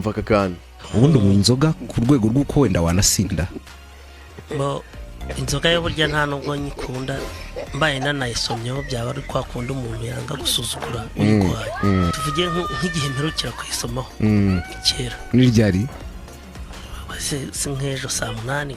Umva aka kantu. Ubundi unywa inzoga ku rwego rw'uko wenda wanasinda? Bo, inzoga yo burya nta nubwo nyikunda. Mbaye nanayisomyeho byaba ari kwa kundi umuntu yanga gusuzugura uyirwaye. Tuvuge nk'igihe mperukira kuyisomaho, ni kera. Ni ryari? Si nk'ejo saa 8.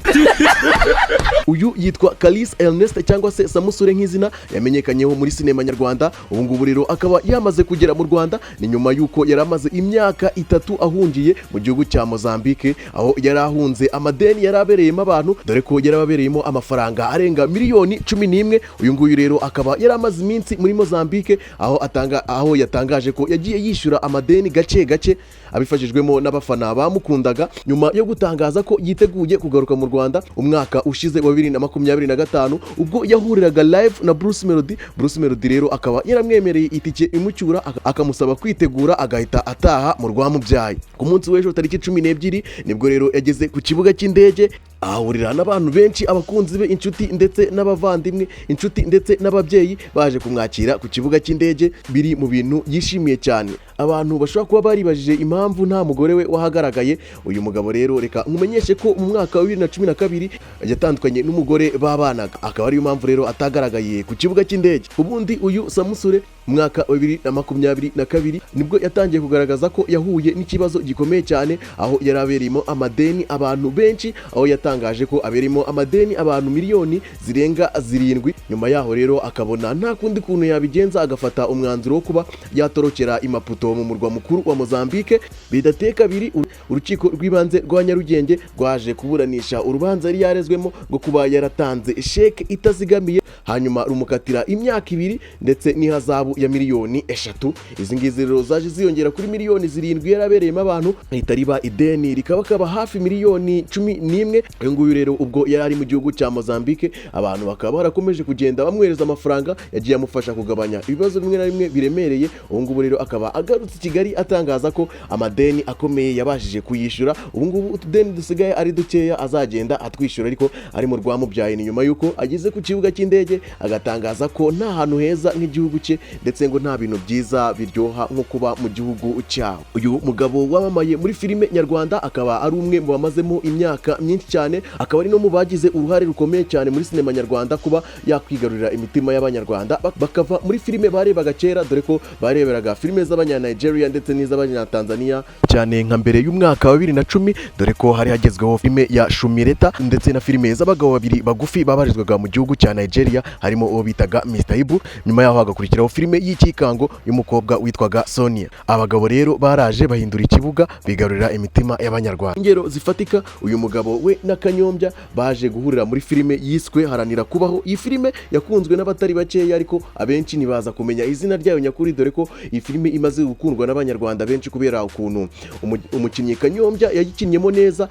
Uyu yitwa Kalisa Ernest cyangwa se Samusure nk'izina yamenyekanyeho muri sinema nyarwanda. Ubu ngubu rero akaba yamaze kugera mu Rwanda. Ni nyuma y'uko yari amaze imyaka 3 ahungiye mu gihugu cya Mozambique, aho yari ahunze amadeni yari abereyemo abantu, dore ko yari abereyemo amafaranga arenga miliyoni 11. Uyu nguyu rero akaba yari amaze iminsi muri Mozambique, aho yatangaje ko yagiye yishyura amadeni gake gake abifashijwemo n'abafana bamukundaga, nyuma yo gutangaza ko yiteguye kugaruka mu Rwanda umwaka ushize wa 2025, ubwo yahuriraga live na Bruce Melody. Bruce Melody rero akaba yaramwemereye itike imucyura, akamusaba kwitegura agahita ataha mu rwamubyaye. Ku munsi w'ejo tariki 12 nibwo rero yageze ku kibuga cy'indege, ahahurira n'abantu benshi, abakunzi be, inshuti ndetse n'abavandimwe, inshuti ndetse n'ababyeyi baje kumwakira ku kibuga cy'indege. Biri mu bintu yishimiye cyane. Abantu bashobora kuba baribajije impamvu nta mugore we wahagaragaye. Uyu mugabo rero, reka nkumenyeshe ko mu mwaka wa 2012 yatandukanye n'umugore babanaga, akaba ariyo mpamvu rero atagaragaye ku kibuga cy'indege. Ubundi uyu Samusure mu mwaka wa 2022 nibwo yatangiye kugaragaza ko yahuye n'ikibazo gikomeye cyane, aho yari abereyemo amadeni abantu benshi, aho yatangaje ko abereyemo amadeni abantu miliyoni zirenga 7. Nyuma yaho rero akabona nta kundi kuntu yabigenza, agafata umwanzuro wo kuba yatorokera i Maputo mu murwa mukuru wa Mozambique. Bidateye kabiri, urukiko rw'ibanze rwa Nyarugenge rwaje kuburanisha urubanza yari yarezwemo rwo kuba yaratanze sheke itazigamiye, hanyuma rumukatira imyaka 2 ndetse n'ihazabu ya miliyoni 3. Izi ngizi rero zaje ziyongera kuri miliyoni 7 yarabereyemo abantu, rihita riba ideni rikabakaba hafi miliyoni 11. Uyu nguyu rero ubwo yari ari mu gihugu cya Mozambique, abantu bakaba barakomeje kugenda bamwohereza amafaranga yagiye amufasha kugabanya ibibazo bimwe na bimwe biremereye. Ubu ngubu rero akaba agarutse i Kigali atangaza ko amadeni akomeye yabashije kuyishyura. Ubu ngubu utudeni dusigaye ari dukeya, azagenda atwishyura, ariko ari mu rwamubyaye. Ni nyuma y'uko ageze ku kibuga cy'indege agatangaza ko nta hantu heza nk'igihugu cye, ndetse ngo nta bintu byiza biryoha nko kuba mu gihugu cyawo. Uyu mugabo wamamaye muri filime nyarwanda akaba ari umwe mu bamazemo imyaka myinshi cyane, akaba ari no mu bagize uruhare rukomeye cyane muri sinema nyarwanda kuba yakwigarurira imitima y'Abanyarwanda, bakava muri filime barebaga kera, dore ko bareberaga filime z'Abanyanigeria ndetse n'iz'Abanyatanzania cyane nka mbere y'umwaka wa 2010, dore ko hari hagezweho filime ya Shumireta ndetse na filime z'abagabo babiri bagufi babarizwaga mu gihugu cya Nigeria, harimo uwo bitaga Mr Ibu. Nyuma yaho hagakurikiraho filime y'ikikango y'umukobwa witwaga Sonia. Abagabo rero baraje bahindura ikibuga, bigarurira imitima y'Abanyarwanda. Ingero zifatika, uyu mugabo we na Kanyombya baje guhurira muri filime yiswe Haranira Kubaho. Iyi filime yakunzwe n'abatari bakeya, ariko abenshi ntibaza kumenya izina ryayo nyakuri, dore ko iyi filime imaze gukundwa n'Abanyarwanda benshi kubera ukuntu umukinnyi Kanyombya yayikinnyemo neza.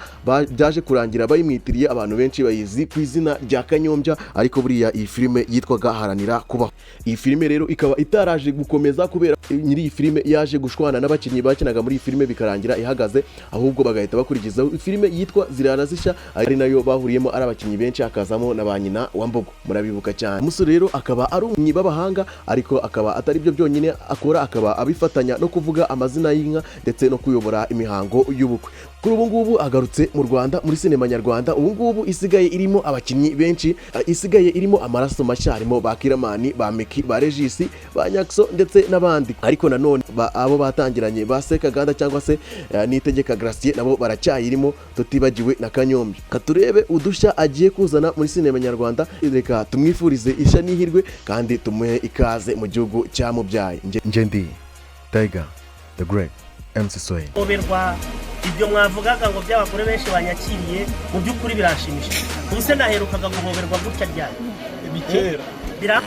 Byaje kurangira bayimwitiriye, abantu benshi bayizi ku izina rya Kanyombya, ariko buriya iyi filime yitwaga Haranira Kubaho. Iyi filime rero ikaba itaraje gukomeza kubera nyiri iyi filime yaje gushwana n'abakinnyi bakinaga muri iyi filime, bikarangira ihagaze, ahubwo bagahita bakurikizaho filime yitwa Zirara Zishya, ari nayo bahuriyemo ari abakinnyi benshi, hakazamo na ba nyina wa Mbogo, murabibuka cyane. Umusore rero akaba ari umukinnyi b'abahanga, ariko akaba atari byo byonyine akora, akaba abifatanya no kuvuga amazina y'inka ndetse no kuyobora imihango y'ubukwe. Kuri ubu ngubu agarutse mu Rwanda muri sinema nyarwanda ubu ngubu isigaye irimo abakinnyi benshi, isigaye irimo amaraso mashya, harimo ba Kiramani, ba Meki, ba Regisi, ba Nyakso ndetse n'abandi. Ariko nanone abo batangiranye ba Sekaganda cyangwa se Niyitegeka Gratien nabo baracyayirimo, tutibagiwe na Kanyombya. Katurebe udushya agiye kuzana muri sinema nyarwanda. Reka tumwifurize ishya n'ihirwe kandi tumuhe ikaze mu gihugu cyamubyaye. Nge ndi Tiger the Great MC Swain. Guhoberwa, ibyo mwavugaga ngo by'abagore benshi banyakiriye, mu by'ukuri biranshimishije. Ubu se naherukaga guhoberwa gutya ryari? Ni kera. Bira